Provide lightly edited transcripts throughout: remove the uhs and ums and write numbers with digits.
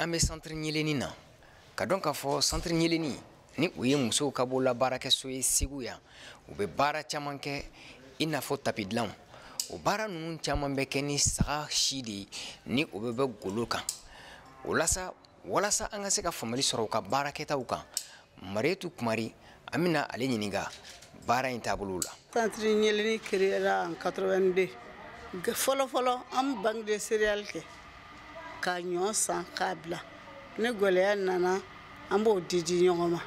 An bɛ centre Ɲeleni na, ka dɔn k'a fɔ centre Ɲeleni ni o ye musow ka bolola baarakɛso ye Segu yan. U bɛ baara caman kɛ, i n'a fɔ tapi dilanw. O baara ninnu caman bɛ kɛ ni saga si de ye, ni o bɛ bɛ golo kan. O la sa, walasa an ka se ka faamuyali sɔrɔ u ka baarakɛtaw kan, Marietu Kumari, an bɛna ale ɲininka baara in taabolo la. Centre Ɲeleni créera en 82. Fɔlɔ fɔlɔ, an bɛ banque de céréales kɛ ka ɲɔ san k'a bila. Ni gɛlɛya nana, an b'o di di ɲɔgɔn ma.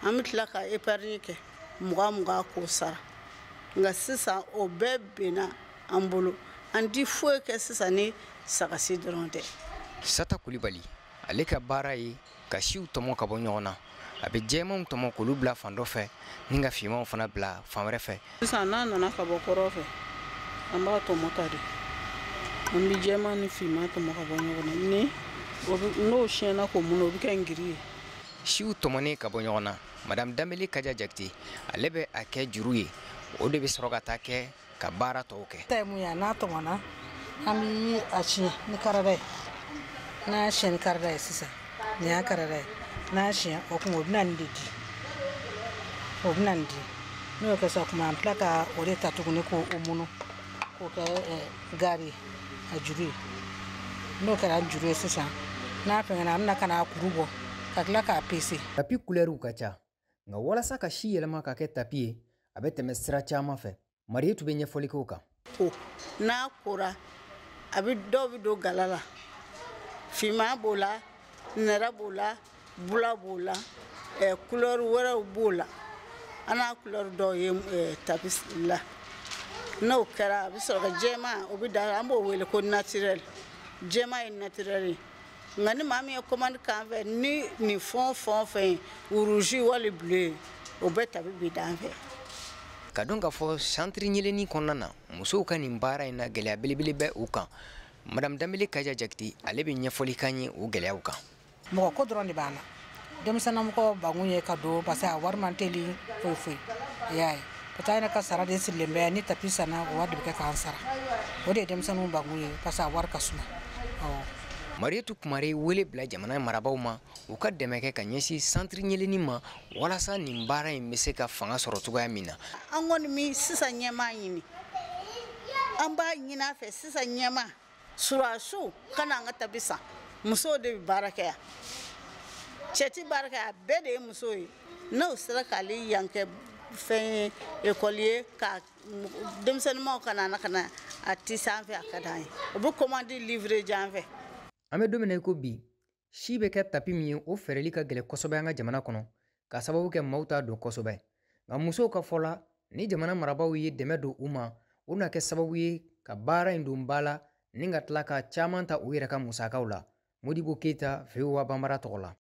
An bɛ tila ka épargne kɛ 20 20 k'o sara. Nka sisan, o bɛɛ benna an bolo. An ti foyi kɛ sisan ni sagasi dɔrɔn tɛ. Sata Kulibali, ale ka baara ye ka siw tɔmɔ ka bɔ ɲɔgɔn na. A bɛ jɛmanw tɔmɔ k'olu bila fan dɔ fɛ, ni ka finmanw fana bila fan wɛrɛ fɛ. Sisan, n'a nana ka bɔ kɔrɔ fɛ, an b'a tɔmɔ ta de. An bɛ jɛman ni finman tɔmɔ ka bɔ ɲɔgɔn na. Ni n'o siɲɛna k'o mun, o bɛ kɛ ngiri ye. Siw tɔmɔnen ka bɔ ɲɔgɔn na, Madame Danbele Kaja Jakite, ale bɛ a kɛ juru ye. O de bɛ sɔrɔ ka taa kɛ ka baara tɔw kɛ. Ta ye mun ye? N'a tɔmɔna, an bɛ a siɲɛ ni karada ye. N'an y'a siɲɛ ni karada ye sisan, nin y'a karada ye, n'a siɲɛ o kun, o bɛna nin de di, o bɛna nin di. N'o kɛ sisan kuma, an tila ka o de ta tuguni k'o munu k'o kɛ gari ye, a juru ye. N'o kɛra juru ye sisan, n'a fɛngɛnna, an bɛna ka n'a kuru bɔ ka tila k'a pese. Tapi kulɛriw ka ca, nka walasa ka si yɛlɛma ka kɛ tapi ye, a bɛ tɛmɛ sira caman fɛ. Marietu bɛ ɲɛfɔli k'o kan. Ko n'a kora, a bɛ dɔw bɛ don gala la. Finman b'o la, nɛrɛ b'o la, bula b'o la, couleur wɛrɛw b'o la. An n'a couleur dɔw ye tapi la. N'o kɛra, a bɛ sɔrɔ ka jɛman, o bɛ da, an b'o wele ko naturel. Jɛman ye naturel ye. Nka ni maa min ye commande k'an fɛ ni nin fɛn o fɛn o fɛn ye, rouge wali bleu ye, o bɛɛ tapi bɛ d'an fɛ. Ka dɔn k'a fɔ centre Ɲeleni kɔnɔna na, musow ka nin baara in na, gɛlɛya belebele bɛ u kan. Madame Danbele Kaja Jakite, ale bɛ ɲɛfɔli k'an ye o gɛlɛyaw kan. Mɔgɔ ko dɔrɔn de b'an na. Denmisɛnninmɔgɔ bankun ye ka don, parce que a wari man teli foyi foyi, i y'a ye, parce que an yɛrɛ ka sara de sirilen bɛ ni tapi sanna, o wari de bɛ kɛ k'an sara. O de ye denmisɛnninw bankun ye, parce que a wari ka suma, awɔ. Marietu Kumare ye wele bila jamana marabaaw ma, u ka dɛmɛ kɛ ka ɲɛsin centre Ɲeleni ma, walasa nin baara in bɛ se ka fanga sɔrɔ cogoya min na. An kɔni mi sisan ɲɛmaa ɲini, an b'a ɲini a fɛ sisan, ɲɛmaa surasiw ka na an ka tapi san. Musow de bɛ baara kɛ yan, cɛ ti baara kɛ, a bɛɛ de ye muso ye. N'o sera k'ale yan kɛ fɛn ye, ekɔli ye, ka denmisɛnninmaw ka na ka na a ti sanfɛ, a ka d'an ye. O bɛ commande livrer jan fɛ. An bɛ don min na i ko bi, si bɛ kɛ tapi min ye, o fɛɛrɛli ka gɛlɛn kosɛbɛ an ka jamana kɔnɔ, ka sababu kɛ maaw t'a dɔn kosɛbɛ. Nka musow ka fɔ la, ni jamana marabaaw ye dɛmɛ don u ma, o na kɛ sababu ye ka baara in don ba la, ni ka tila ka caman ta u yɛrɛ ka musakaw la. Modibo Keyita, VOA Banbara tɔgɔ la.